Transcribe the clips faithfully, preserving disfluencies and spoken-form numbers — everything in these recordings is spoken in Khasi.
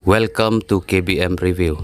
Welcome to K B M Review.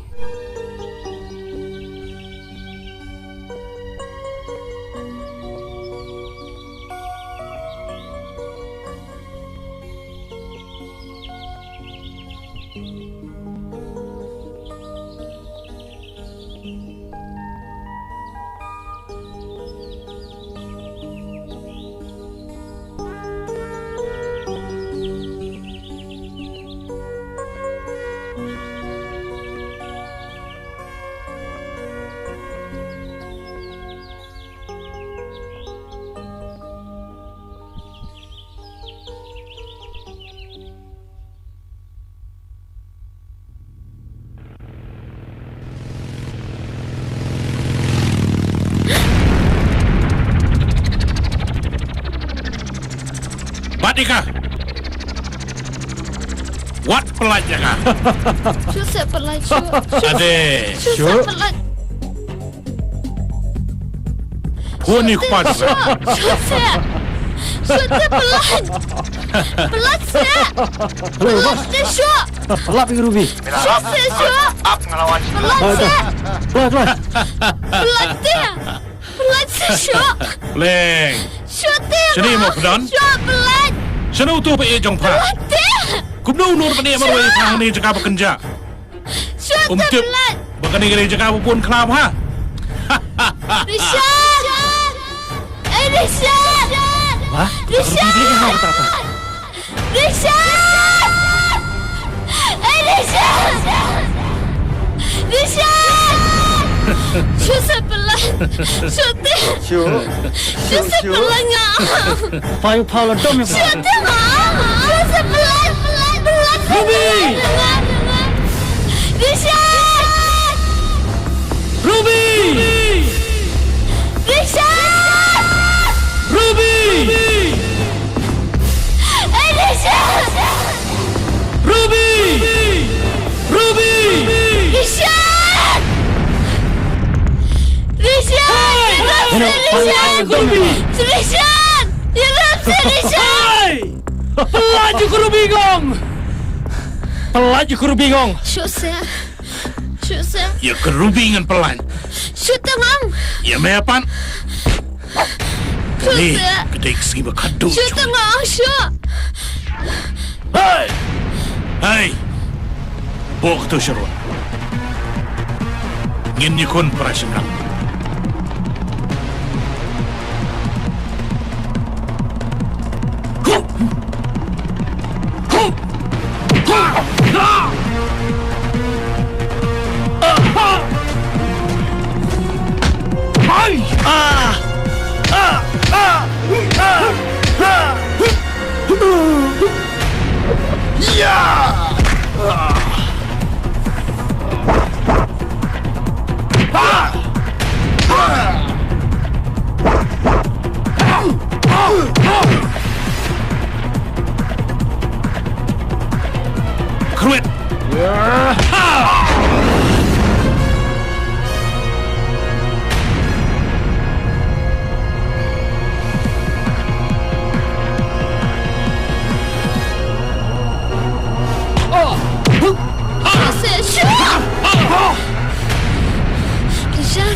Bat ïa ka. Wat pyllait ïa ka. Shu seh pyllait, shu. Ade. Shu seh pyllait. Pun ïa ka pat. Shu seh. Shu seh pyllait. Pyllait seh. Pyllait seh shu. Lap ïa ka Ruby. Shu seh shu. Pyllait seh. Pyllait, pyllait. Pyllait seh. Pyllait seh shu. Leng. Shu te. Shane mo pdon. Shu pyllait. Shane uto ba e jong pha. Pyllait seh. Kumno u nur ba ne marwei pha hangne jaka ba kynja. Shu te pyllait. Ba kane ka dei jaka ba bun khlem ha. Rishan! Ei Rishan! Wah, Rishan! Rishan! Ei Rishan! Rishan! Shu seh pyllait. Shu te. Shu. Shu seh pyllait nga. Pha ïa pha la dom ïa pha. Shu te nga. Shu seh pyllait, pyllait, pyllait. Ruby! Rishan! Ruby! Rishan! Ruby! Ei Rishan! Ruby! Ruby! Rishan! Rishan! Hey! Rishan! Ruby! Rishan! Ïarap seh Rishan! Hey! Pyllait ïa ka Ruby ngong! Pyllait ïa ka Ruby ngong! Shu seh. Shu seh. Ïa ka Ruby ngan pyllait. Shu te ngong. Ïa me pat. Shu seh. Ka dei ka sngi ba khadduh. Shu te ngong shu. Hey! Hey! Bok tu sharun. Ngin ïakhun para shynrang. Kruit. Shu! Shu! Shu! Shu!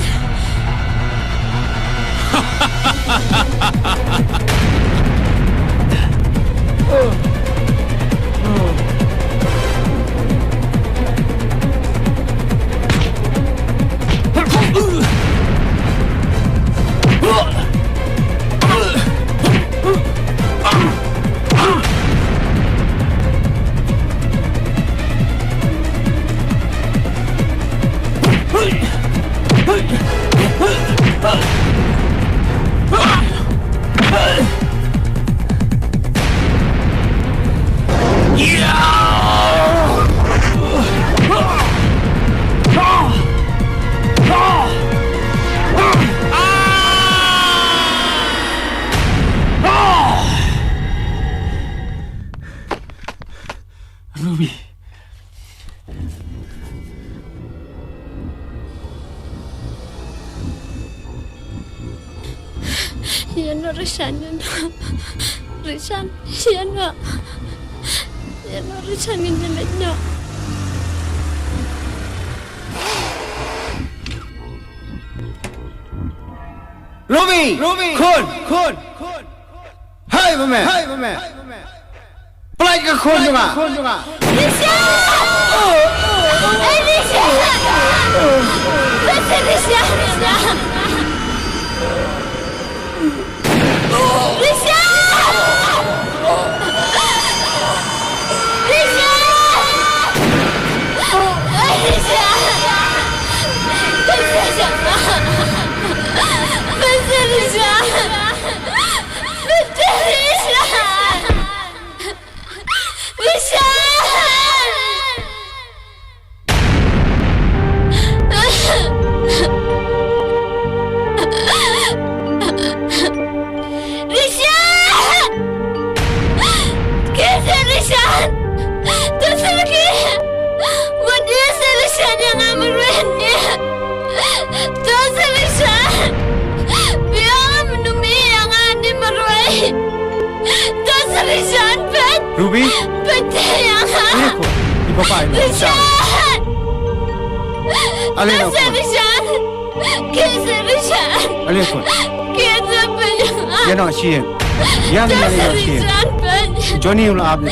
Ruby. Ïa no Rishan, ïa no. Rishan, ïa no. Ïa no Rishan, ngin ïa leit noh. Ruby! Ruby! Khun! Khun! Hai ba me! Hai ba me! Pynlait ka khun jong nga! Rishan! Ai, Rishan! Rishan! Rishan! Rishan! Rishan! Rishan! Rishan! Rishan! Rishan! Kisa Rishan! To sa lagi! Wat ïa sa Rishan ïa nga marwei hangne! To sa Rishan! Biang mynno ïa nga hangne marwei! To sa Rishan, peit! Ruby! Peit ïa nga! Ini ko, i papa ino. Rishan! Ale no. Rishan! Kisa Rishan! Ale ko. Kisa peit ïa nga! Ïa no sien. Ïa no sien. Johnny ula ap ni.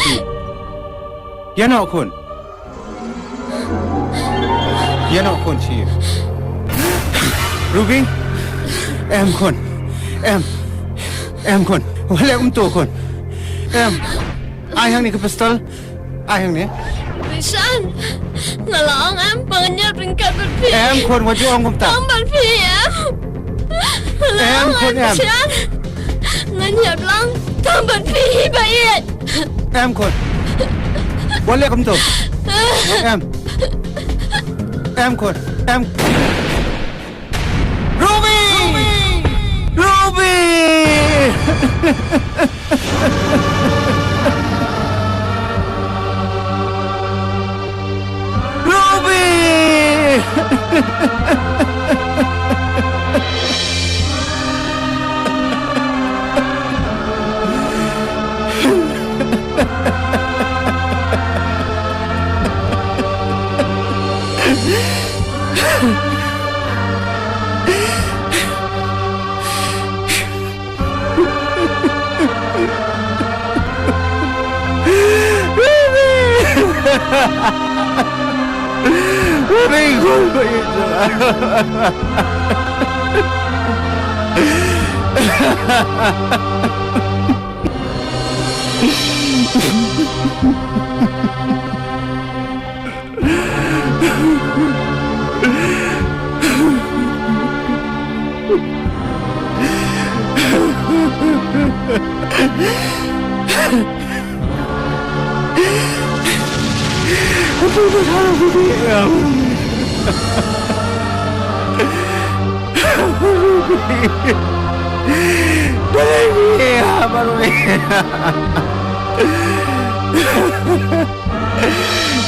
Ïa no khun. Ïa no khun shi. Ruby. Em khun. Em. Em khun. Wale um to khun. Em. Ai hangne ka pistol. Ai hangne. Rishan. Nga la ong em ba ngan ïap ryngkat bad phi. Em khun, wat ju ong kumta. Tang bad phi em. Em khun em. Rishan. Ngan ïap lang tang bad phi hi ba ïeit. Em khun. Wat leh kumto. Em. Em khun. Em. Ruby! Ruby! Ruby!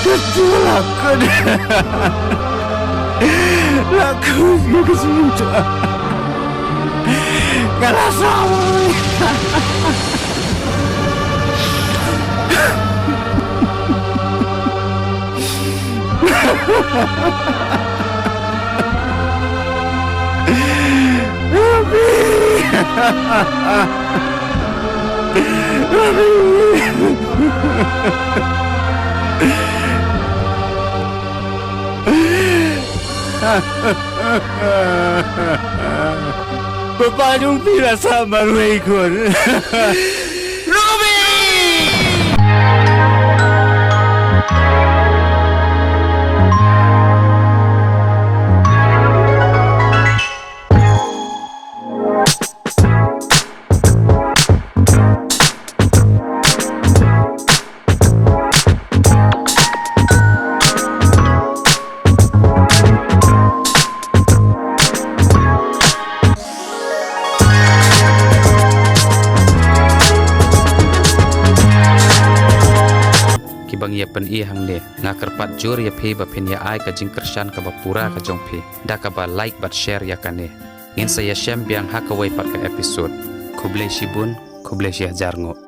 Ka tu la ka de. La ka si ka si ta. Ka la sa. Bapa jong phi la sah marwei khun. Ruby! Kiba ngi ïa pyni hangne, nga kyrpad jur ïa phi ba phin ïa ai ka jingkyrshan kaba pura ka jong phi da kaba like bad share ïa kane. Ngin sa ïashem biang ha kawei pat ka episode. Khublei shibun, khublei shihajar nguh.